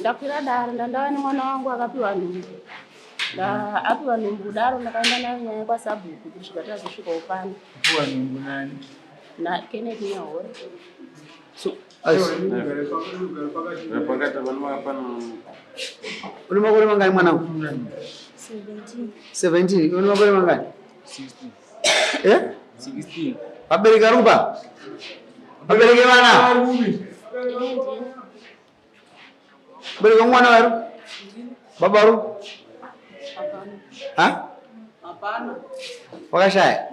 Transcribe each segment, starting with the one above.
Ndakwira dare ndandava nemwana wangu akapiwa nhumbu. Apiwa nhumbu kudaro ndakaenda nayo nyaya kwasabhuku kusvika tazosvikawo pano. Apiwa nhumbu nani? Na Kenneth Nyahore. So, une makore mangani mwanangu? 17. 17. Une makore mangani? 16. Eh? 16. Vabereki vari kupa? Vabereki vana? Vabereki vemwana vari? Baba vari? Ha? Hapana. Wakashaya?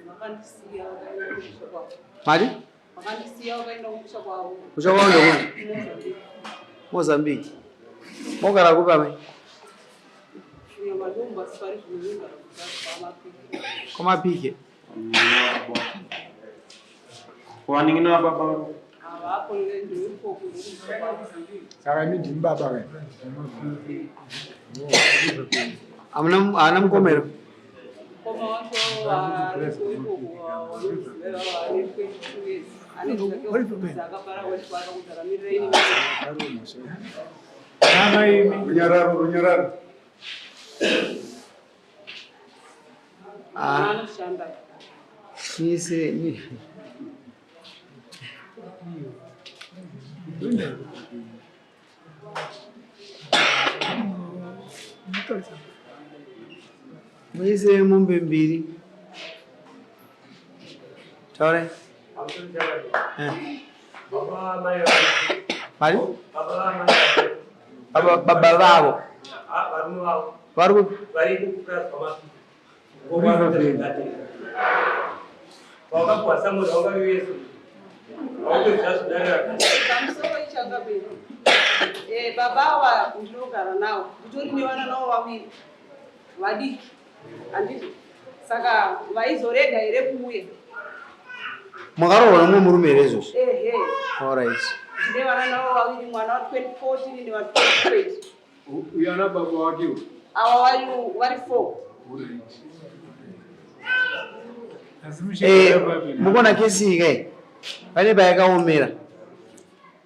Vakandisiya vakaenda kumusha kwavo. Mari? Vakandisiya vakaenda kumusha kwavo. Musha kwavo ndekupi? Mozambique. Mozambique. Mogara kupi amai? Madumbu asi pari zvino ndogara kwamapike. Kwamapike. Wanin'ina baba Havapo ndiri ikoko ndiri kumusha kwavo. Saka imi ndimi baba ka? Hamuna haana mukomero. Mukoma wacho ariko ikoko vanoziva ane 22 years. Ane zvake akapara wechikoro akakudza ini. Mama imi. Runyararo, runyararo. Ah, Anoshanda. nise ni. Muise mombe mbiri. Taure. Eh. Mari? Baba baba vavo. Vari kupi? Wakapuwa samuzi wakaviyesu wautozvazvidarira. Pamusoro ichakapera. Eh, baba ava ndinogara navo. Nditori nevana navo vaviri vadiki. Handizvo? Saka vaizorega here kuuya? Makaroorwa nemumwe murume here izvozvi? Ehe. Alright. Ndine vana navo vaviri, mwana wa 2014 newa 2020. Uyu ana baba wake uyu. Ava vari vari 4. Eh, mukuona kesi iyi kai pane payakaomera.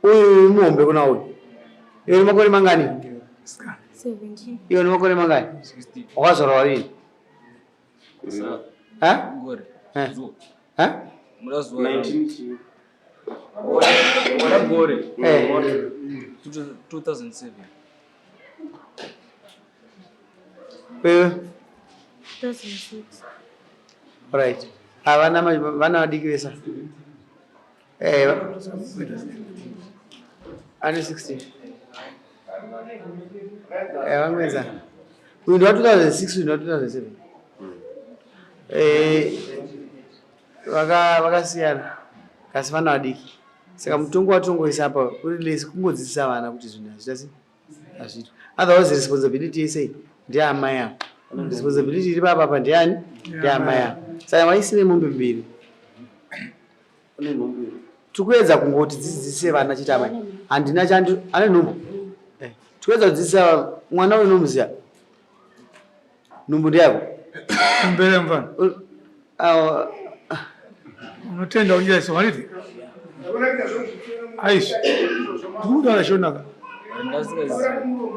Uyu muhombe kuna uyu. Iwe une makore mangani? 17. Iwe une makore mangani? 16. Wakazvarwa rini? Ha? Gore. Eh. Zuva. Ha? Mura zuva. 19 Mura gore. Eh. 2007. Wewe? 2006. Alright. Havana vana vadiki vesa. Eh. Ane 16. Eh, vamwedza. Uyu ndi wa 2006, uyu ndi wa 2007. Eh, vaka vakasiyana. Kasi vana vadiki. Saka mutongo watinongoisa apa uri less kungodzidzisa vana kuti zvinhu hazviita sei? Hazviitwi. Otherwise responsibility yese ndeamai ava. Responsibility iri papa apa ndeyani? Ndeamai ava. Saka vaisire mombe mbiri. Tikuedza kungoti dzidzise vana chete amai. Handina chandi ane nhumbu. Eh, tikuedza kudzidzisa mwana uyu unomuziva. Nhumbu ndeyako. Kumbere mfana. Awa Unotenda unjaiso handiti? Aish. Ndikutaura shonaka.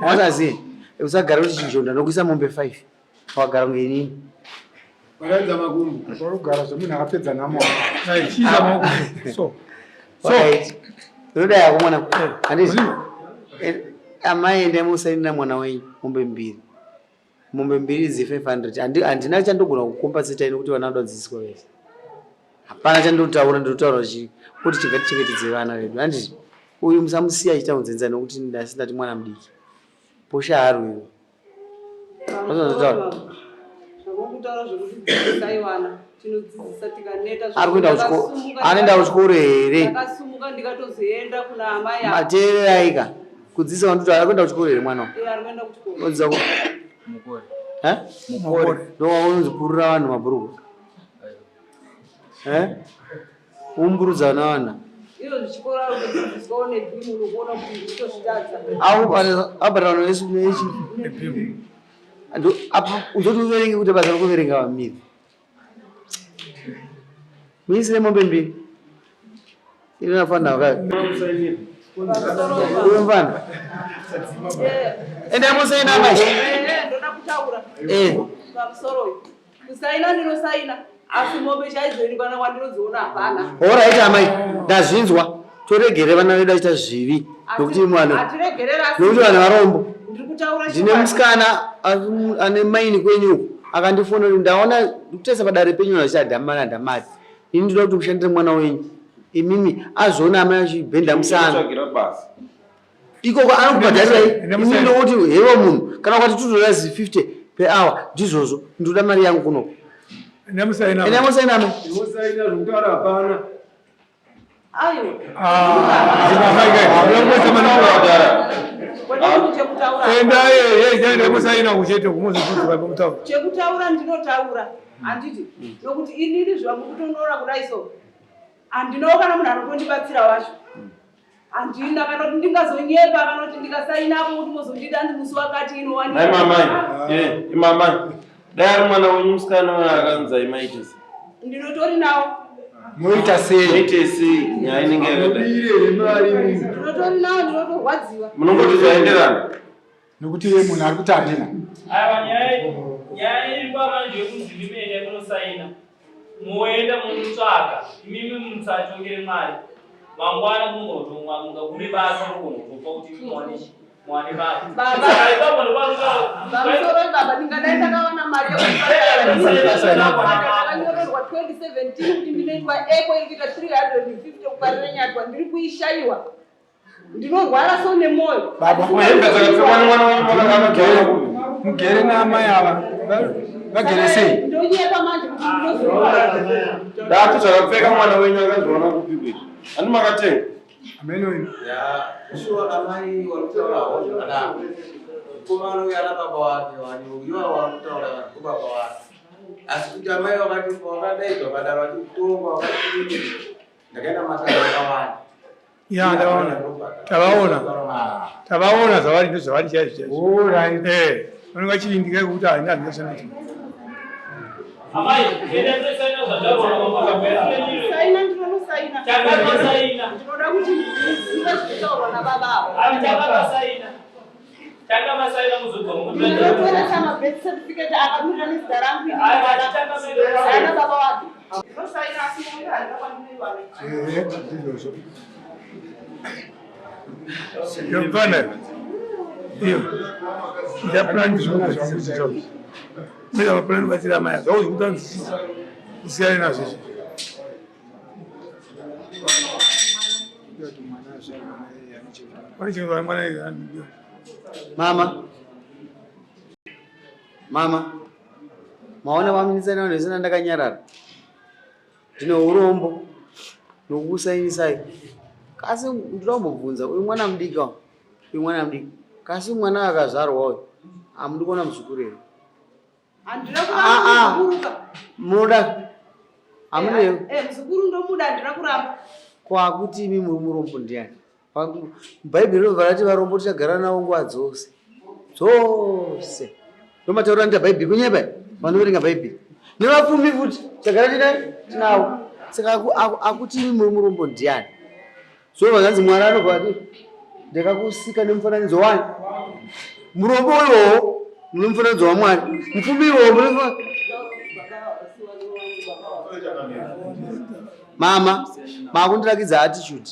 Wasaziye. Usagara kuti chinjonda nokuisa mombe 5. Wagara kunge inini. Wakaedza makumbo. Warugara zvemunhu akapedza nhamo. Ai, chiza maoko. So. So. Right. Unoda yako mwana. Handiti? Amai endai musainira mwana wenyu mombe mbiri. Mombe mbiri idzi 500. Handina chandogona kukompensate nekuti vana vanoda kudzidziswa vese. Hapana chandotaura, ndinotaura kuti tingatichengetedze vana vedu. Handiti? Uyu musamusiya achiita unzenza nekuti ndasindati mwana mudiki. Posha haarwiwe. Zvazvinotaura. Zvamokutaura zvekuti dzidzisai vana tinodzidzisa tikaneta. Ari kuenda kuchikoro. Anoenda kuchikoro here? Ndakasumuka ndikatozoenda kuna amai ava. Mateererai ka. Kudzidzisa vanhu ari kuenda kuchikoro here mwana? Eh, ari kuenda kuchikoro. Odzidza ku Mukore. Eh? Mukore. Ndo unonzi kurura vanhu mabhuruku. Eh? Umburudza vana. Izvo zvichikoro ari kudzidziswawo nebhimu unokuona kuti ndotozvitadza. Au abhadhara vanhu vesu nechi. Ndo apa uzoti uverenge kuti basa rekuverenga vamiri. Muisire mombe mbiri. Inofanira wakati. Uyo mfana. Endai mosaina amai. Ndoda kutaura. Eh. Pamusoro uyu. Kusaina ndinosaina asi mombe chaidzo ini kana kwandinodziona hapana. Alright amai, ndazvinzwa. Toregere vana vedu vachiita zvivi nokuti mwana Hatiregerera asi nokuti vanhu varombo. ndiri kutaura Ndine chokwadi. musikana ane maini kwenyu uku akandifonera kuti ndaona ndikutarisa padare penyu vanhu vachiti hadhamari. Ini ndinoda kuti mushandire mwana wenyu. Imimi azviona amai achibhenda musana. Tsvagira basa. Ikoko anokubhadharirai Ine ini musana. ndokuti hewo munhu kana ukati 2 dollars 50 per hour ndizvozvo ndinoda mari yangu kunoko. Nemusaina. Ende musaina amai. Usaina zvokutaura hapana. Aiwa. Ah, Kwandiri chekutaura. Endai musaina kuchete kumuzvibvunzo mutaura. Chekutaura ndinotaura. Handiti nokuti inini zvamukutonora kudai so handinawo kana munhu anotondibatsira wacho handina kana kuti ndingazonyepa kana kuti ndikasainapo kuti mozondida ndi musi wakati Nai inowanikwa mamai. Eh, imamai. Dai ari mwana wenyu musikana uyo akanzi aimaite sei. Ndinotori nawo. Moita sei? Moite sei nyaya inenge yakadai? Mubire mari munhu. Ndinotori nawo, ndinotorwadziwa. Munongoti zvaenderana. Nokuti iye munhu ari kuti handina. Aiwa, nyaya iri pamanje yekunzi mimene munosaina moenda munotsvaga imimi musatongere mari mangwana munogotongwa mungagumi basa rogonotopa kuti muwane muwane mari. Baba. Saka ipapo ndopanotaura- Pamusoro baba, ndingadai ndakawana mari yekuakanyorerwa 2017 kuti ndinoitwa echo iri kuita 350 kuParirenyatwa, ndiri kuishayiwa, ndinorwara so nemwoyo. Baba. Hembe dzakapfekwa nemwana wenyu makakanodzana kupi? Mugere naamai ava vagere sei? Ndonyepa manje kuti ndinozoiwa? Dati zvakapfeka mwana wenyu akazviona kupi kwizvi? Handi makatenga. Ameno. Ya, shuwa amai vari kutaurawo zvakanaka. Mukomana uyu ana baba wake wani iwawo vari kutaura vanhu baba wake. Asi kuti amai vakati vakadaidzwa padaro vachitongwa vakati ndakaenda matare akawanda. Ya, ndavaona. Tavaona. Tavaona zvavari ndozvavari chaizvo chaizvo. Alright. Eh, vanenge vachivindika kuti haina handingashanditi. Amai, enda munosaina zvataurwa. Saina, ndinonosaina. Chakatosaina. Ndinoda kuti muzive zvinotaurwa nababa avo. Aiwa, chakatosaina. Tanga masaina muzobva Ndinotoresa mabirth certificate akamira nezita rangu. Aiwa, tanga masaina. Ana baba wake ndinosaina asi mombe handina kwandinoiwana. Ehe, ndizvozvo. Iyo mfana iyo ita plan zvinokubatsira mira maplan batsira amai zvauzi kuti anzwisisa usiyane nazvo izvi. Pane chinhu mwana iye. Mama. Mama. Maona vamunisana vanhu vesina ndakanyarara. Ndine urombo nokusainisai. Kasi ndinoda kumbobvunza uyu mwana mudiki uyu. Uyu mwana mudiki. Kasi mwana akazvarwa uyu. Hamudi kuona muzukuru here? Handina Ah, ah. kuramba muzukuru. Munoda? Hamuna here? Eh, muzukuru ndomuda, handina kuramba. Kwakuti imi muri murombo ndiani? Bhaibheri rinobva rati varombo tichagara navo nguva dzose. Dzose. Ndomataurira ndita Bhaibheri kunyepa here? Vanoverenga Bhaibheri. Nevapfumi futi tichagara tinai tinavo. Saka akuti imi muri murombo ndiani? So vanzanzi Mwari anobva ati ndakakusika nemufananidzo wani. Murombo uyowo mune mufananidzo waMwari. Mupfumi uyowo mune Mama, makundirakidza attitude.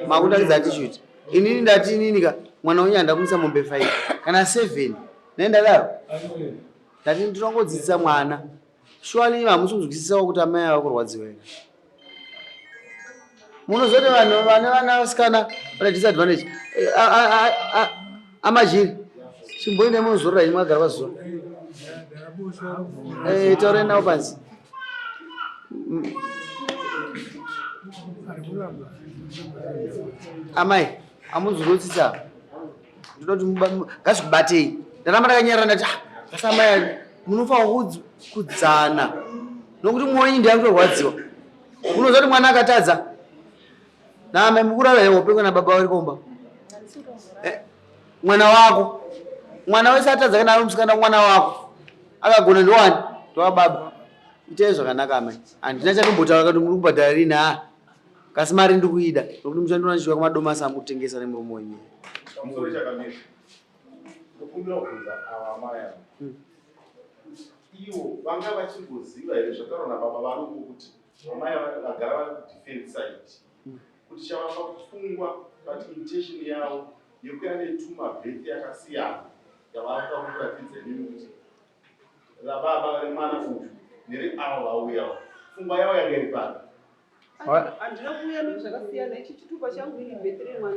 Makundirakidza attitude. Inini ndati inini ka mwana wenyu handakumisa mombe 5 kana 7. Nei ndadaro? Ndati ndinongodzidzisa mwana. Surely hamusi kunzwisisawo kuti amai ava kurwadziwa here. Munozoti vanhu vane vana vasikana vane disadvantage. Eh, Amajiri. Chimboendai munozorora henyu mwagara pazuva. Eh, taurai navo pansi. Amai, hamunzwi kutsitsa. Ndinoda kuti ngazvikubatei. Ndaramba ndakanyarara ndati ah, asi amai munofanira kudzana. Nokuti mwoyo wenyu ndiye kutorwadziwa. Unoziva kuti mwana akatadza. Naamai mukurara here hope kana baba vari kumba? Eh, mwana wako. Mwana wese atadza kana ari musikana mwana wako. Akagona ndowani? Ndowa baba. Itai zvakanaka amai. Handina chatombotaura kuti muri kubhadhara rini ha. Kasi mari ndikuida nokuti muchandiona ndichiuya kumadomasi amutengesa nemurume wenyu. Pamusoro chakamira. Ndokumbira kubvunza ava amai ava. Ivo vanga vachingoziva here zvataurwa nababa varuko kuti amai ava vagara vari kudefense side. Kuti chavapa pfungwa but intention yavo yekuya netuma birth yakasiyana yavanoda kuratidza imimi kuti rababa remwana uyu nereavo vauyawo pfungwa yavo yanga iri papi. Handina kuuya nezvakasiyana ichi chitupa changu ini bheti remwana.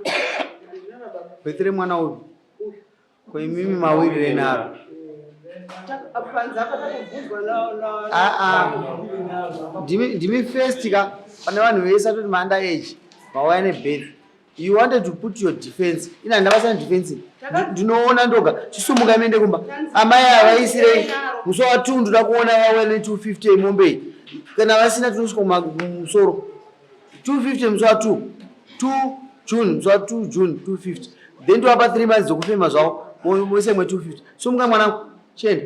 Handina rababa. Bheti remwana uyu. Ko imimi mawirire naro. Panze apa takabvunzwa na na Ah ah. Ndimi ndimi first ka pane vanhu vese atoti ma under age vauya nebheti. You wanted to put your defense. Ina handina basa nedefense. Ndinoona ndoga. Chisumuka muende kumba. Amai ava vaisirei musi wa 2 ndoda kuona vauya ne 250 yemombe iyi. Kana vasina tinosvika kumusoro. 250 musi wa 2. 2 June musi wa 2 June 250. Then tovapa 3 months dzokufema zvavo. Moise imwe 250. Sumuka mwanangu. Chienda.